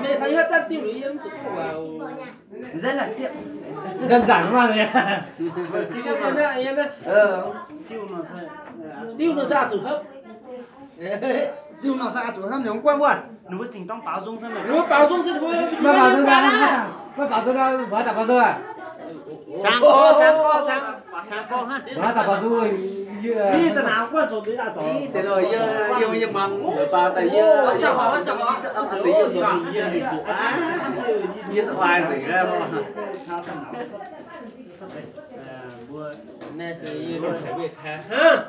Mienh caux yie zanc diuh liuz yie mv zuqc guv waac. Đơn giản mah. Diuh nor se, diuh nor se aqc zuqc hopv. Diuh nor se aqc zuqc hopv, ninh mbuo guanh wuov, ninh mbuo zingh dorng baaux nzung se, ninh mbuo baaux nzung se, ninh mbuo maiv baaux nzung, maiv baaux nzung, mbuo daaih baaux nzung aqv. Cang gorx, cang gorx, cang, cang gorx hnangv. Mbuo daaih baaux nzung, yie, yie daaih naaic guanh zoux deix daaih zoux. Yie, yie, yie muangx, baaux daaih yie, yie, yie se oix nzengc aqv. Naaiv se yie lungh haic weih taaix hnangv.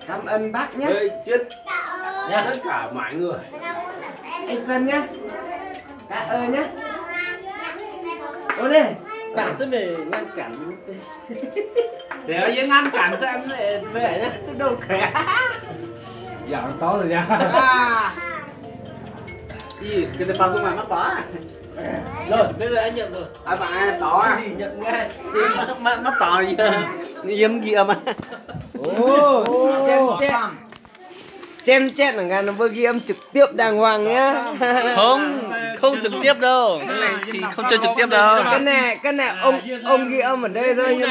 Cảm ơn bác nhé. Nhé. Tất cả mọi người. Anh Sơn nhé. Cảm ơn nhé. Ôi, này. Bạn rất là ngăn cản. Để yên ngăn cản cho em về, về nhé. Tức đâu kìa. Giảng tấu rồi nha. À. Ih, cái này bao dung mà mắc bỏ. Rồi, bây giờ anh nhận rồi. À, bạn này bỏ à? Cái gì nhận ngay? Mắc, mắc bỏ gì? Yiem njiec mah. Ôi, chen chen. Chen chen nor, mbuo ghi âm trực tiếp đàng hoàng nhá. Không, không trực tiếp đâu. Cái này chỉ không cho trực tiếp đâu. Cái này, cái này ông, ông ghi âm ở đây thôi.